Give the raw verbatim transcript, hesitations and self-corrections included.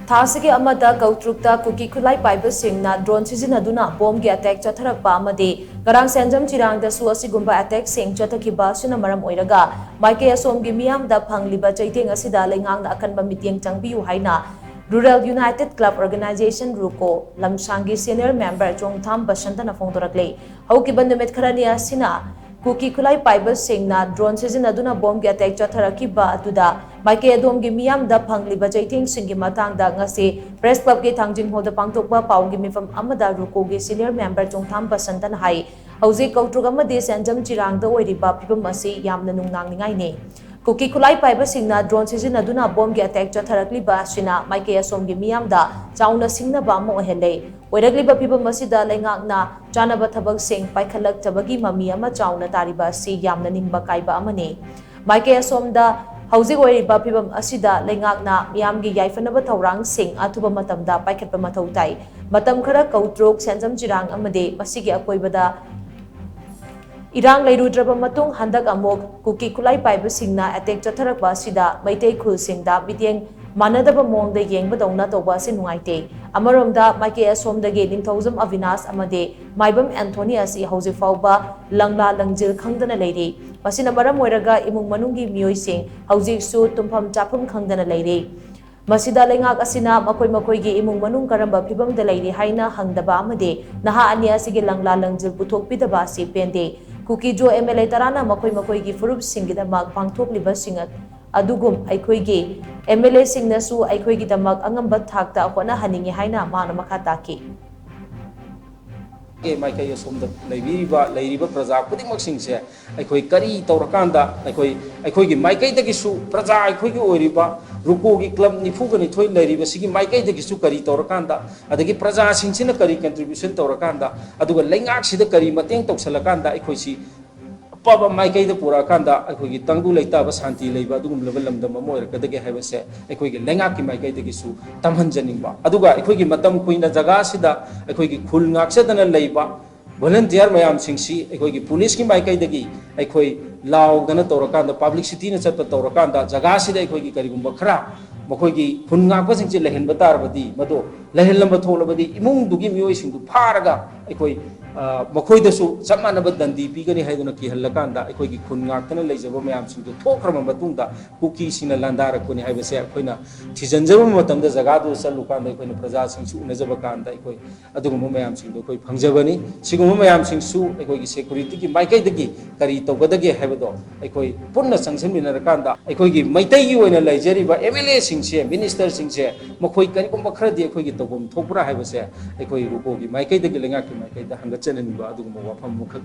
ꯊꯥꯁꯤꯒꯤ ꯑꯃꯗ ꯀꯧꯇ꯭ꯔꯨꯛꯇ ꯀꯨꯀꯤ ꯈꯨꯠꯂꯥꯏ ꯄꯥꯏꯕꯁꯤꯡꯅ ꯗ꯭ꯔꯣꯟ ꯁꯤꯖꯤꯟꯅꯗꯨꯅ ꯕꯣꯝꯒꯤ ꯑꯦꯇꯦꯛ ꯆꯠꯊꯔꯛꯄ ꯑꯃꯗꯤ ꯉꯔꯥꯡ ꯁꯦꯟꯖꯝ ꯆꯤꯔꯥꯡꯗꯁꯨ ꯑꯁꯤꯒꯨꯝꯕ ꯑꯦꯇꯦꯛꯁꯤꯡ ꯆꯠꯊꯈꯤꯕ ꯑꯁꯤꯅ ꯃꯔꯝ ꯑꯣꯏꯔꯒ ꯃꯥꯏꯀꯩ ꯑꯁꯣꯝꯒꯤ ꯃꯤꯌꯥꯝꯗ ꯐꯪꯂꯤꯕ ꯆꯩꯊꯦꯡ ꯑꯁꯤꯗ ꯂꯩꯉꯥꯛꯅ ꯑꯀꯟꯕ ꯃꯤꯠꯌꯦꯡ ꯆꯪꯕꯤꯌꯨ ꯍꯥꯏꯅ Rural United Club Organization, ꯔꯨꯀꯣ, ꯂꯝꯁꯥꯡꯒꯤ senior member ꯆꯣꯡꯊꯥꯝ ꯕꯁꯟꯇꯅ ꯐꯣꯡꯗꯣꯔꯛꯂꯤ꯫ ꯍꯧꯈꯤꯕ ꯅꯨꯃꯤꯠ ꯈꯔꯅꯤ ꯑꯁꯤꯅ ꯀꯨꯀꯤ ꯈꯨꯠꯂꯥꯏ ꯄꯥꯏꯕꯁꯤꯡꯅ ꯗ꯭ꯔꯣꯟ ꯁꯤꯖꯤꯟꯅꯗꯨꯅ ꯕꯣꯝꯒꯤ ꯑꯦꯇꯦꯛ ꯆꯠꯊꯔꯛꯈꯤꯕ ꯑꯗꯨꯗ ꯃꯥꯏꯀꯩ ꯑꯗꯣꯝꯒꯤ ꯃꯤꯌꯥꯝꯗ ꯐꯪꯂꯤꯕ ꯆꯩꯊꯦꯡꯁꯤꯡꯒꯤ ꯃꯇꯥꯡꯗ ꯉꯁꯤ ꯄ꯭ꯔꯦꯁ ꯀ꯭ꯂꯕꯀꯤ ꯊꯥꯡꯖꯤꯡ ꯍꯣꯜꯗ ꯄꯥꯡꯊꯣꯛꯄ ꯄꯥꯎꯒꯤ ꯃꯤꯐꯝ ꯑꯃꯗ ꯔꯨꯀꯣꯒꯤ senior member ꯆꯣꯡꯊꯥꯝ ꯕꯁꯟꯇꯅ ꯍꯥꯏ, ꯍꯧꯖꯤꯛ ꯀꯧꯇ꯭ꯔꯨꯛ ꯑꯃꯗꯤ ꯁꯦꯟꯖꯝ ꯆꯤꯔꯥꯡꯗ ꯑꯣꯏꯔꯤꯕ ꯐꯤꯕꯝ ꯑꯁꯤ ꯌꯥꯝꯅ ꯅꯨꯡꯅꯥꯡꯅꯤꯡꯉꯥꯏꯅꯤ꯫ ꯀꯨꯀꯤ ꯈꯨꯠꯂꯥꯏ ꯄꯥꯏꯕꯁꯤꯡꯅ ꯗ꯭ꯔꯣꯟ ꯁꯤꯖꯤꯟꯅꯗꯨꯅ ꯕꯣꯝꯒꯤ ꯑꯦꯇꯦꯛ ꯆꯠꯊꯔꯛꯂꯤꯕ ꯑꯁꯤꯅ ꯃꯥꯏꯀꯩ ꯑꯁꯣꯝꯒꯤ ꯃꯤꯌꯥꯝꯗ ꯆꯥꯎꯅ ꯁꯤꯡꯅꯕ ꯑꯃ ꯑꯣꯏꯍꯜꯂꯦ꯫ ꯑꯣꯏꯔꯛꯂꯤꯕ ꯐꯤꯕꯝ ꯑꯁꯤꯗ ꯂꯩꯉꯥꯛꯅ ꯆꯥꯅꯕ ꯊꯕꯛꯁꯤꯡ ꯄꯥꯏꯈꯠꯂꯛꯇꯕꯒꯤ ꯃꯃꯤ ꯑꯃ ꯆꯥꯎꯅ ꯇꯥꯔꯤꯕ ꯑꯁꯤ ꯌꯥꯝꯅ ꯅꯤꯡꯕ ꯀꯥꯏꯕ ꯑꯃꯅꯤ꯫ ꯃꯥꯏꯀꯩ ꯑꯁꯣꯝꯗ ꯍꯧꯖꯤꯛ ꯑꯣꯏꯔꯤꯕ ꯐꯤꯕꯝ ꯑꯁꯤꯗ ꯂꯩꯉꯥꯛꯅ ꯃꯤꯌꯥꯝꯒꯤ ꯌꯥꯏꯐꯅꯕ ꯊꯧꯔꯥꯡꯁꯤꯡ ꯑꯊꯨꯕ ꯃꯇꯝꯗ ꯄꯥꯏꯈꯠꯄ ꯃꯊꯧ ꯇꯥꯏ꯫ ꯃꯇꯝ ꯈꯔ ꯀꯧꯇ꯭ꯔꯨꯛ, ꯁꯦꯟꯖꯝ ꯆꯤꯔꯥꯡ ꯑꯃꯗꯤ ꯃꯁꯤꯒꯤ ꯑꯀꯣꯏꯕꯗ ꯏꯔꯥꯡ ꯂꯩꯔꯨꯗ꯭ꯔꯕ ꯃꯇꯨꯡ ꯍꯟꯗꯛ ꯑꯃꯨꯛ ꯀꯨꯀꯤ ꯈꯨꯠꯂꯥꯏ ꯄꯥꯏꯕꯁꯤꯡꯅ ꯑꯦꯇꯦꯛ ꯆꯠꯊꯔꯛꯄ ꯑꯁꯤꯗ ꯃꯩꯇꯩ ꯈꯨꯜꯁꯤꯡꯗ ꯃꯤꯠꯌꯦꯡ ꯃꯥꯟꯅꯗꯕ ꯃꯑꯣꯡꯗ ꯌꯦꯡꯕꯗꯧꯅ ꯇꯧꯕ ꯑꯁꯤ ꯅꯨꯡꯉꯥꯏꯇꯦ꯫ ꯑꯃꯔꯣꯝꯗ ꯃꯥꯏꯀꯩ ꯑꯁꯣꯝꯗꯒꯤ ꯅꯤꯡꯊꯧꯖꯝ ꯑꯕꯤꯅꯥꯁ ꯑꯃꯗꯤ ꯃꯥꯏꯕꯝ ꯑꯦꯟꯊꯣꯅꯤ ꯑꯁꯤ ꯍꯧꯖꯤꯛ ꯐꯥꯎꯕ ꯂꯪꯂꯥ ꯂꯪꯖꯤꯜ ꯈꯪꯗꯅ ꯂꯩꯔꯤ꯫ ꯃꯁꯤꯅ ꯃꯔꯝ ꯑꯣꯏꯔꯒ ꯏꯃꯨꯡ ꯃꯅꯨꯡꯒꯤ ꯃꯤꯑꯣꯏꯁꯤꯡ ꯍꯧꯖꯤꯛꯁꯨ ꯇꯨꯝꯐꯝ ꯆꯥꯐꯝ ꯈꯪꯗꯅ ꯂꯩꯔꯤ꯫ ꯃꯁꯤꯗ ꯂꯩꯉꯥꯛ ꯑꯁꯤꯅ ꯃꯈꯣꯏ ꯃꯈꯣꯏꯒꯤ ꯏꯃꯨꯡ ꯃꯅꯨꯡ ꯀꯔꯝꯕ ꯐꯤꯕꯝꯗ ꯂꯩꯔꯤ ꯍꯥꯏꯅ ꯍꯪꯗꯕ ꯑꯃꯗꯤ ꯅꯍꯥ ꯑꯅꯤ ꯑꯁꯤꯒꯤ ꯂꯪꯂꯥ ꯂꯪꯖꯤꯜ ꯄꯨꯊꯣꯛꯄꯤꯗꯕ ꯑꯁꯤ ꯄꯦꯟꯗꯦ꯫ ꯀꯨꯀꯤꯖꯣ MLA ꯇꯔꯥꯅ ꯃꯈꯣꯏ ꯃꯈꯣꯏꯒꯤ ꯐꯨꯔꯨꯞꯁꯤꯡꯒꯤꯗꯃꯛ ꯄꯥꯡꯊꯣꯛꯂꯤꯕꯁꯤꯡ ꯑꯗꯨꯒꯨꯝ ꯑꯩꯈꯣꯏꯒꯤ MLAꯁꯤꯡꯅꯁꯨ ꯑꯩꯈꯣꯏꯒꯤꯗꯃꯛ ꯑꯉꯝꯕ ꯊꯥꯛꯇ ꯍꯣꯠꯅꯍꯟꯅꯤꯡꯏ ꯍꯥꯏꯅ ꯃꯥꯅ ꯃꯈꯥ ꯇꯥꯈꯤ꯫ ꯃꯥꯏꯀꯩ ꯑꯁꯣꯝꯗ ꯂꯩꯕꯤꯔꯤꯕ, ꯂꯩꯔꯤꯕ ꯄ꯭ꯔꯖꯥ ꯈꯨꯗꯤꯡꯃꯛꯁꯤꯡꯁꯦ ꯑꯩꯈꯣꯏ ꯀꯔꯤ ꯇꯧꯔꯀꯥꯟꯗ, ꯑꯩꯈꯣꯏ, ꯑꯩꯈꯣꯏꯒꯤ ꯃꯥꯏꯀꯩꯗꯒꯤꯁꯨ, ꯄ꯭ꯔꯖꯥ ꯑꯩꯈꯣꯏꯒꯤ ꯑꯣꯏꯔꯤꯕ ꯔꯨꯀꯣꯒꯤ ꯀ꯭ꯂꯕ ꯅꯤꯐꯨꯒ ꯅꯤꯊꯣꯏ ꯂꯩꯔꯤꯕꯁꯤꯒꯤ ꯃꯥꯏꯀꯩꯗꯒꯤꯁꯨ ꯀꯔꯤ ꯇꯧꯔꯀꯥꯟꯗ, ꯑꯗꯒꯤ ꯄ꯭ꯔꯖꯥꯁꯤꯡꯁꯤꯅ ꯀꯔꯤ contribution ꯇꯧꯔꯀꯥꯟꯗ, ꯑꯗꯨꯒ ꯂꯩꯉꯥꯛꯁꯤꯗ ꯀꯔꯤ ꯃꯇꯦꯡ ꯇꯧꯁꯜꯂꯀꯥꯟꯗ ꯑꯩꯈꯣꯏꯁꯤ ꯑꯐꯕ ꯃꯥꯏꯀꯩꯗ ꯄꯨꯔꯛꯑꯀꯥꯟꯗ ꯑꯩꯈꯣꯏꯒꯤ ꯇꯪꯗꯨ ꯂꯩꯇꯥꯕ ꯁꯥꯟꯇꯤ ꯂꯩꯕ ꯑꯗꯨꯒꯨꯝꯂꯕ ꯂꯝꯗꯝ ꯑꯃ ꯑꯣꯏꯔꯛꯀꯗꯒꯦ ꯍꯥꯏꯕꯁꯦ ꯑꯩꯈꯣꯏꯒꯤ ꯂꯩꯉꯥꯛꯀꯤ ꯃꯥꯏꯀꯩꯗꯒꯤꯁꯨ ꯇꯝꯍꯟꯖꯅꯤꯡꯕ꯫ ꯑꯗꯨꯒ ꯑꯩꯈꯣꯏꯒꯤ ꯃꯇꯝ ꯀꯨꯏꯅ ꯖꯒꯥ ꯑꯁꯤꯗ ꯑꯩꯈꯣꯏꯒꯤ ꯈꯨꯜ ꯉꯥꯛꯆꯗꯅ ꯂꯩꯕ volunteer ꯃꯌꯥꯝꯁꯤꯡꯁꯤ ꯑꯩꯈꯣꯏꯒꯤ ꯄꯨꯂꯤꯁꯀꯤ ꯃꯥꯏꯀꯩꯗꯒꯤ ꯑꯩꯈꯣꯏ ꯂꯥꯎꯗꯅ ꯇꯧꯔꯀꯥꯟꯗ, publicityꯅ ꯆꯠꯄ ꯇꯧꯔꯀꯥꯟꯗ, ꯖꯒꯥꯁꯤꯗ ꯑꯩꯈꯣꯏꯒꯤ ꯀꯔꯤꯒꯨꯝꯕ ꯈꯔ ꯃꯈꯣꯏꯒꯤ ꯈꯨꯟ ꯉꯥꯛꯄꯁꯤꯡꯁꯦ ꯂꯩꯍꯟꯕ ꯇꯥꯔꯕꯗꯤ, ꯃꯗꯨ ꯂꯩꯍꯜꯂꯝꯕ ꯊꯣꯛꯂꯕꯗꯤ ꯏꯃꯨꯡꯗꯨꯒꯤ ꯃꯤꯑꯣꯏꯁꯤꯡꯗꯨ ꯐꯥꯔꯒ ꯑꯩꯈꯣꯏ, ꯑ, ꯃꯈꯣꯏꯗꯁꯨ ꯆꯞ ꯃꯥꯟꯅꯕ ꯗꯟꯗꯤ ꯄꯤꯒꯅꯤ ꯍꯥꯏꯗꯨꯅ ꯀꯤꯍꯜꯂꯀꯥꯟꯗ, ꯑꯩꯈꯣꯏꯒꯤ ꯈꯨꯟ ꯉꯥꯛꯇꯅ ꯂꯩꯖꯕ ꯃꯌꯥꯝꯁꯤꯡꯗꯨ ꯊꯣꯛꯈ꯭ꯔꯕ ꯃꯇꯨꯡꯗ ꯀꯨꯀꯤꯁꯤꯡꯅ ꯂꯥꯟꯗꯥꯔꯛꯄꯅꯤ ꯍꯥꯏꯕꯁꯦ ꯑꯩꯈꯣꯏꯅ ꯊꯤꯖꯤꯟꯖꯕ ꯃꯇꯝꯗ, ꯖꯒꯥꯗꯨꯗ ꯆꯠꯂꯨꯀꯥꯟꯗ, ꯑꯩꯈꯣꯏꯅ ꯄ꯭ꯔꯖꯥꯁꯤꯡꯁꯨ ꯎꯅꯖꯕ ꯀꯥꯟꯗ, ꯑꯩꯈꯣꯏ ꯑꯗꯨꯒꯨꯝꯕ ꯃꯌꯥꯝꯁꯤꯡꯗꯣ ꯑꯩꯈꯣꯏ ꯐꯪꯖꯕꯅꯤ꯫ ꯁꯤꯒꯨꯝꯕ ꯃꯌꯥꯝꯁꯤꯡꯁꯨ ꯑꯩꯈꯣꯏꯒꯤ ꯁꯦꯀꯨꯔꯤꯇꯤꯒꯤ ꯃꯥꯏꯀꯩꯗꯒꯤ ꯀꯔꯤ ꯇꯧꯒꯗꯒꯦ ꯍꯥꯏꯕꯗꯣ ꯑꯩꯈꯣꯏ ꯄꯨꯟꯅ ꯆꯪꯁꯤꯟꯃꯤꯟꯅꯔꯀꯥꯟꯗ, ꯑꯩꯈꯣꯏꯒꯤ ꯃꯩꯇꯩꯒꯤ ꯑꯣꯏꯅ ꯂꯩꯖꯔꯤꯕ ꯑꯦꯝ ꯑꯦꯜ ꯑꯦꯁꯤꯡꯁꯦ, ꯃꯤꯅꯤꯁꯇꯔꯁꯤꯡꯁꯦ, ꯃꯈꯣꯏ ꯀꯔꯤꯒꯨꯝꯕ ꯈꯔꯗꯤ ꯑꯩꯈꯣꯏꯒꯤ ꯇꯧꯐꯝ ꯊꯣꯛꯄ꯭ꯔꯥ ꯍꯥꯏꯕꯁꯦ ꯑꯩꯈꯣꯏ ꯔꯨꯀꯣꯒꯤ ꯃꯥꯏꯀꯩꯗꯒꯤ, ꯂꯩꯉꯥꯛꯀꯤ ꯃꯥꯏꯀꯩꯗ ꯍꯪꯒꯠꯆꯅꯤꯡꯕ ꯑꯗꯨꯒꯨꯝꯕ ꯋꯥꯐꯝ ꯑꯃꯈꯛ꯫